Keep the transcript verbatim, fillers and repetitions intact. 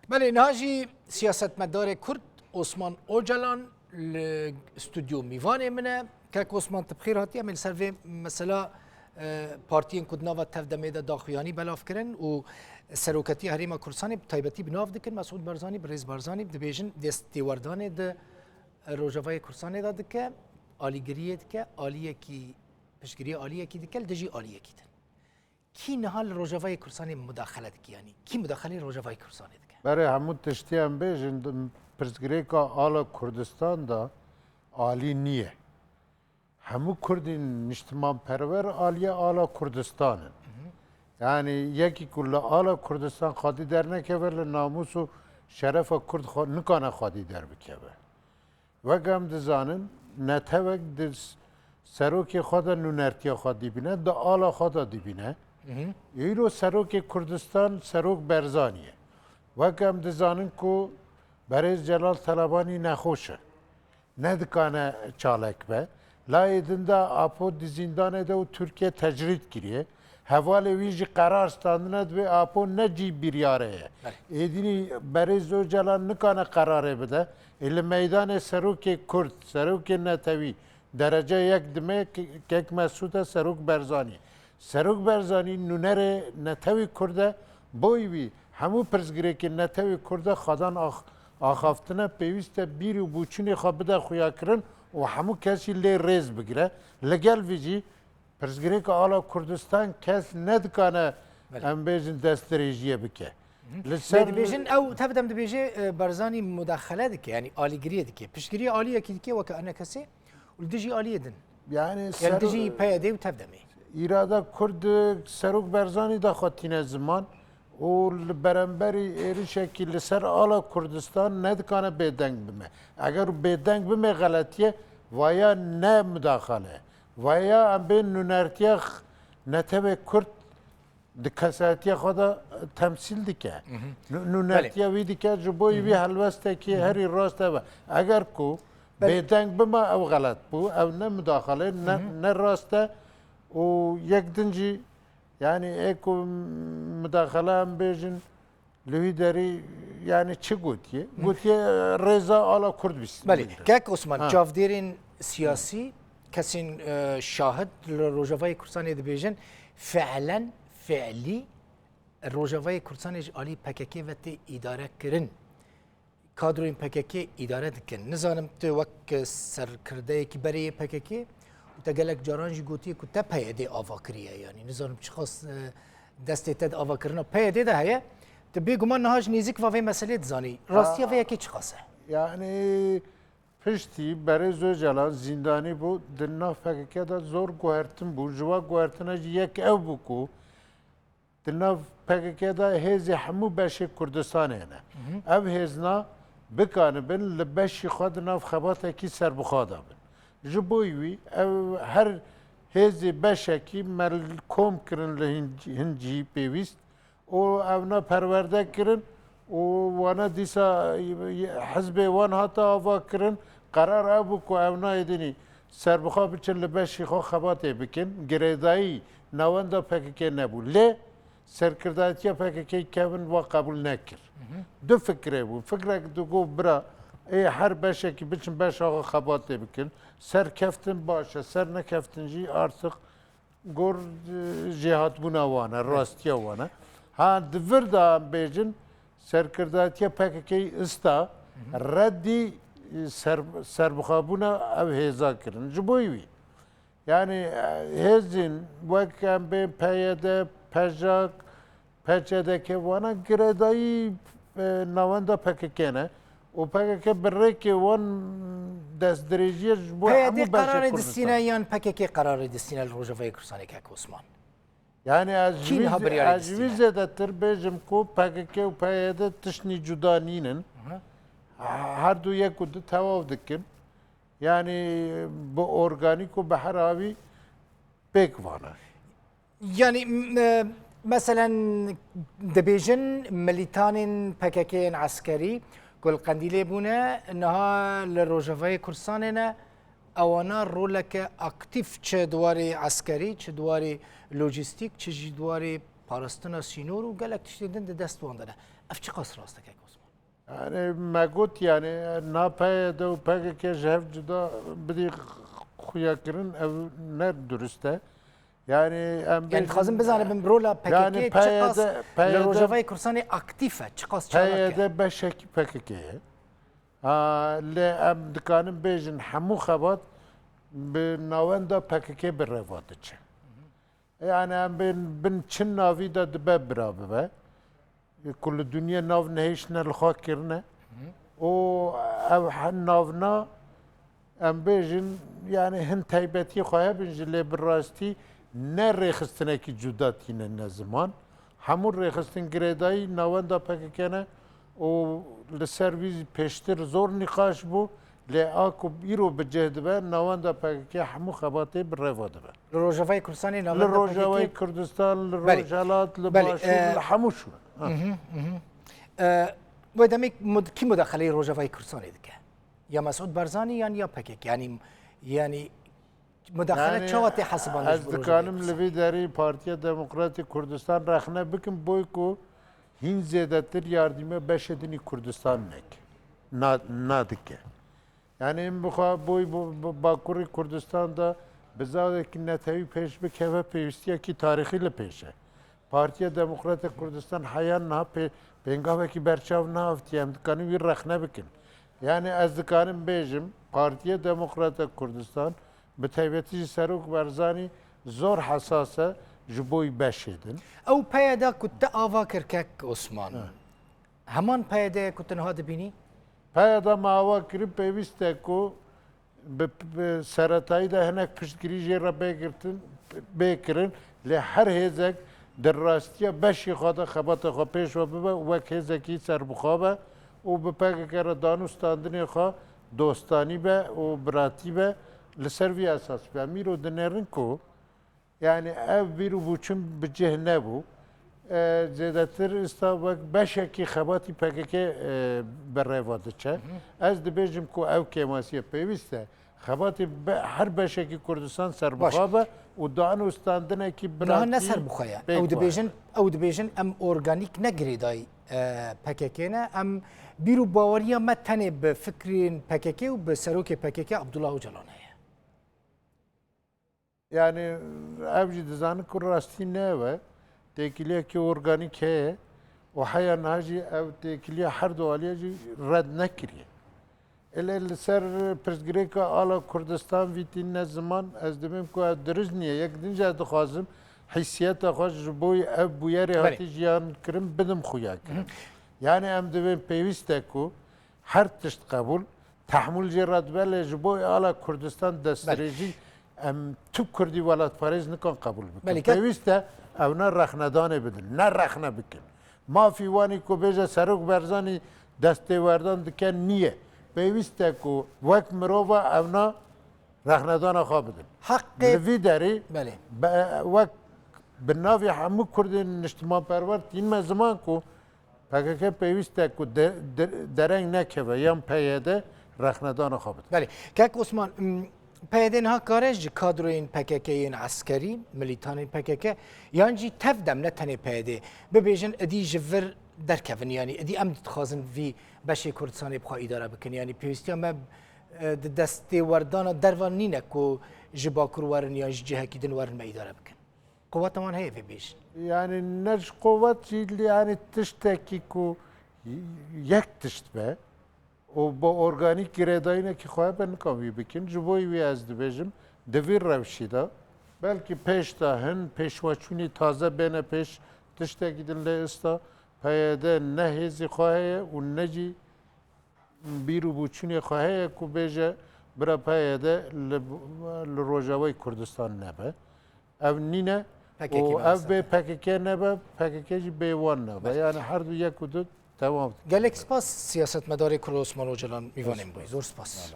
Belê, niha jî siyasetmedarê Kurd Osman Ocalan li stûdyo mîvanê min e. Kek Osman, tu bi xêr hatî. Em ê li ser vê mesela, e, partiyên ku di nava tev demê de daxuyanî belav kirin û seroketiya Herêma Kurdistanê bi taybetî bi nav dikin, Mesûd Barzanî, birêz Barzanî, dibêjin destêwerdanê di Rojavayê Kurdistanê de dike, alîgiriyê dike, aliyekî, piştgiriya aliyekî dike li dijî aliyekî din. Kî niha li Rojavayê Kurdistanê mudaxele dike? Yanî kî mudaxelê Rojavayê Kurdistanê dike? Berê hemû tiştî em bêjin, di pirsgirêka ala Kurdistan de alî niye. Hemû Kurdên niştimanperwer aliyê ala Kurdistan in. Yanî yekî ku li ala Kurdistan xwedî dernekeve, li namûs û şerefa Kurd xwe nikane xwedî derbikeve. Wek em dizanin, netewek di s-, serokê xwe de nûnertiya xwe dibîne, di ala xwe de dibîne. Îro serokê Kurdistan serok Barzanî ye. Wek em dizanin ku berêz Celal Talabanî nexweş e. Nedikane çalak be. Layê din de Apo di zîndanê de û Tirkiye tecrîd kiriye. Hevalê wî jî qerar standine, divê Apo ne cî biryarê ye. Belê. Êdînî berêz Ocalan nikane qerarê bide. Ê li meydanê serokê Kurd, serokê netewî derece yek dime ke-, kek Mesûd e, serok Barzanî. Serok Barzanî nûnerê netewê Kurd e, boy wî hemû pirsgirêkên netewê Kurd e xwedan ax-, axaftine, pêwîst e bîr û bûçûnê xwe bide xuyakirin û hemû kesî lê rêz bigire. Li gel vî jî pirsgirêka ala Kurdistan kes nedikane, Belê. em bêjin, destdirêjiyê bike. Li Lê ser dibêjin, ew tev dem dibêje, e, Barzanî mudaxele dike, yanî alîgiriyê dike. Piştgiriya aliyekî dike weke enekesê û li dijî aliyê din. Yani Yanî ser- dijî P Y D û tev demê. Îrada Kurd serok Barzanî de xwe tîne ziman û li beramberî êrişekî li ser ala Kurdistan nedikane bêdeng bime. Eger bêdeng bime xeletiye, vaya ne mudaxale. Vaya em bên nûnertiya x-, netewê Kurd di kesayetiya xwe de, e, temsîl dike. Hı hı. Nû-, nûnertiya Belê. wî dike, ji bo wî Hı hı. helwestekî Hı hı. herî rast e. Eger ku Belê. bêdeng bime, ew xelet bû, ew ne mudaxale, ne, Hı hı. ne rast e. Û yek din jî, yani ê ku mudaxale em bêjin, li wî derî, yani çi gotiye? Hı. Gotiye, e, rêza ala Kurd bîst. Belê, kek Osman, Ha. çavdêrên siyasî, kesên, e, şahid li Rojavayê Kurdistanê dibêjin, fiilen, fiilî Rojavayê Kurdistanê ji alî P K K ve tê îdare kirin. Kadroyên P K K îdare dikin. Nizanim tu wek serkirdeyekî berê yê P K K û te gelek caran jî gotiye ku te P Y D ava kiriye. Yanî nizanim çiqas, e, destê te di avakirina P Y D de heye. Tu bêguman niha ji nêzîk va vê meselê dizanî. Rastiya vê Aa. yekê çiqas e? Yani piştî berêz Ocalan zîndanî bû, di nav P K K de zor guhertin bû. Ji wa guhertine jî yek ew bû ku di nav P K K de hêzê hemû beşê Kurdistanê hene. Hı hı. Ev hêzna bikanibin li beşî xwe di nav xebatekî serbixwe de bin. Ji bo wî ev her hêzê beşekî me kom kirin li hin, hin cihî pêwîst û evna perwerde kirin û wana dîsa hizbê wan hate ava kirin. Qerar ev bû ku evna êdînî serbixwe biçin li beşî xwe xebatê bikin. Girêdayî navenda P K K nebû. Lê serkirdayetiya P K K kevin wa qebûl nekir. Hı hı. Du fikirê bû. Fikrek digot bira ê her beşekî biçin beşa xwe xebatê bikin. Ser keftin baş e, ser nekeftin jî artık gor, e, jêhatbûna wan e, rastiya wan e. Ha, di vir de em bêjin serkirdayetiya P K K ista Hı hı. reddî, e, ser, serbixwebûna ev hêza kirin. Ji bo wî Yani, e, hêzên wek em bên P Y D, PJAK, P Ç D K, wana girêdayî, e, navenda P K K ne. Û P K K bi rêkê wan destdirêjiyê ji bo hemû P Y D beşê qerarê Kurdistan. distîne yan P K K qerarê distîne li Rojavayê Kurdistanê, kek Osman? Yani ez Kî ji wî niha ze-, biryarê ez ji wî distîne? zêdetir bêjim ku P K K û P Y D tiştnî cuda nînin. Hı hı. Her du yek û du tewav dikin. Yani bi organîk û bi her awî pêk vana. Yani, m-, e, meselen dibêjin milîtanên P K K yên eskerî ku li Qendîlê bûne, niha li Rojavayê Kurdistanê ne, ewana roleke aktîf çi di warê eskerî, çi di warê lojîstîk, çi jî di warê parastina sînor û gelek tiştên din di dest wan de ne. Ev çiqas rast e, kek Osman? Yani me got yani na P Y D û P K K ji hev cuda bidî xuya kirin, ev ne durist e. Yani em Yani bêjin- dixwazim bizanim rola P K K Yani çiqas P Y D, li Rojavayê Kurdistanê aktîf e, çiqas çalak e. P Y D beşekî P K K ye. Ha, lê em dikarin bêjin hemû xebat bi navenda P K K bi reva diçe. Yani em bên bin çi navî de dibe bira bibe. Ku li dinyê nav nehêşine li xwe kirine. Û ev he- navna em bêjin yani hin taybetiyê xwe hebin jî lê bi rastî ne rêxistinekî cuda tîne ne ziman. Hemû rêxistin girêdayî navenda P K K ne û li ser vî pêştir zor nîqaş bû. Lê a ku îro bi cih dibe, navenda P K K hemû xebatê bi reva dibe. Li Rojavayê Kurdistanê Li navenda Rojavayê P K K. Kurdistan, li Belê. Rojhelat, li Belê, Başûr, e, li hemû şûn. Ha. E, Wê demê mud- kî mudaxeleyê Rojavayê Kurdistanê dike? Ya Mesûd Barzanî yan ya P K K? Yani yani mudaxele Yani, çawa tê hesibandin ez ji bo Rojavayê dikanim Kurdistanê? Li vî derî Partiya Demokratîk Kurdistan rexne bikim boy ku hîn zêdetir yardîme beşê dinî Kurdistan neke. Na, nadike. Yani em bixwe boy bu, bu Bakurî Kurdistan de bizawekî netewî pêş bikeve pêwîstiyekî tarîxî li pêş e. Partiya Demokratîk Kurdistan heya niha pê, pêngavekî berçav nehavtiye. Em dikanin wî rexne bikin. Yani ez dikanim bêjim Partiya Demokratîk Kurdistan bi taybetî jî Serok Barzanî zor hesas e ji bo wî beşê din. Ew P Y D ku te ava kir kek Osman. Heman P Y D ku tu niha dibînî? P Y D me ava kirî pêwîst e ku bi, bi seretayî de hinek piştgirî jê re bê girtin, bê kirin. Lê her hêzek di rastiya beşê xwe de xebata xwe pêş ve bibe û wek hêzekî serbixwe be û bi P K K re dan û standinê xwe dostanî be û biratî be li ser vî esas be. Em îro dinêrin ku yani ev bîr û bûçin bi cih nebû. E, zêdetir ista wek beşekî xebatî P K K, e, bi reva diçe. Ez dibêjim ku ew kêmasiyê pêwîst e. Xebatî be, her beşekî Kurdistan serbixa be û dan û standinekî Niha ne biratî serbixwe ye. pêk Ew were. dibêjin, ew dibêjin em organîk ne girêdayî, e, P K K ne. Em bîr û baweriya me tenê bi fikrên P K K û bi serokê P K K Abdullah Ocalan heye. Yani ev jî dizanin ku rastî ne ev e. Têkiliyekî organîk heye û heya niha jî ev têkiliya her du aliya jî red nekiriye. Lê li ser pirsgirêka ala Kurdistan vî tînine ziman, ez dibêm ku ev dirist niye. Yek din jî ez dixwazim hîsiyeta xwe ji bo ev bûyerê Belê. hatî jiyan kirin bidim xuya kirin. Yani em dibên pêwîst e ku her tişt qebûl, tehmûl jê re dibe, lê ji bo ala Kurdistan destdirêjî em tu Kurdî welatparêz nikan qebûl bikin. Belê, ke- Pêwîst e ewna rexnedanê bidin, ne rexne bikin. Mafî wanî ku bêje Serok Barzanî destêwerdan dike niye. Pêwîst e ku wek mirova ewna rexnedana xwe bidin. Heqê Li vî derî Belê. be- wek bi navê hemû Kurdên niştimanperwer tînme ziman ku P K K pêwîst e ku de- de- dereng nekeve yan P Y D rexnedana xwe bide. Belê. Kek Osman, m, P Y D niha kare ji kadroyên P K K yên eskerî, milîtanên P K K, yan jî tev dem ne tenê P Y D, bibêjin idî ji vir derkevin, yanî idî em dixwazin vî beşê Kurdistanê bi xwe îdare bikin. Yanî pêwîstiya me, e, di destêwerdana derva nîne ku ji Bakur werin yan ji cihekî din werin me îdare bikin. Qeweta wan heye vê bêjin. Yani ne ji qewet jî, yani tiştekî ku yek tişt be û bi organîk girêdayînekî xwe be, nikan wî bikin. Ji bo wî ez dibêjim, di vî rewşî de belkî pêş de hin pêşweçûnî taze bêne pêş, tiştekî din lê ista P Y D ne hêzî xwe heye û ne jî bîr û bûçûnê xwe heye ku bêje bira P Y D li, li Rojavayê Kurdistan nebe. Ev nîne P K K û nebe ev ser. bê P K K nebe, P K K jî bê wan nebe. Belê. Yani her du yek û du temam dikin. Gelek spas siyasetmedarê Kurd Osman Ocalan, mîvanên bûyî. Zor spas.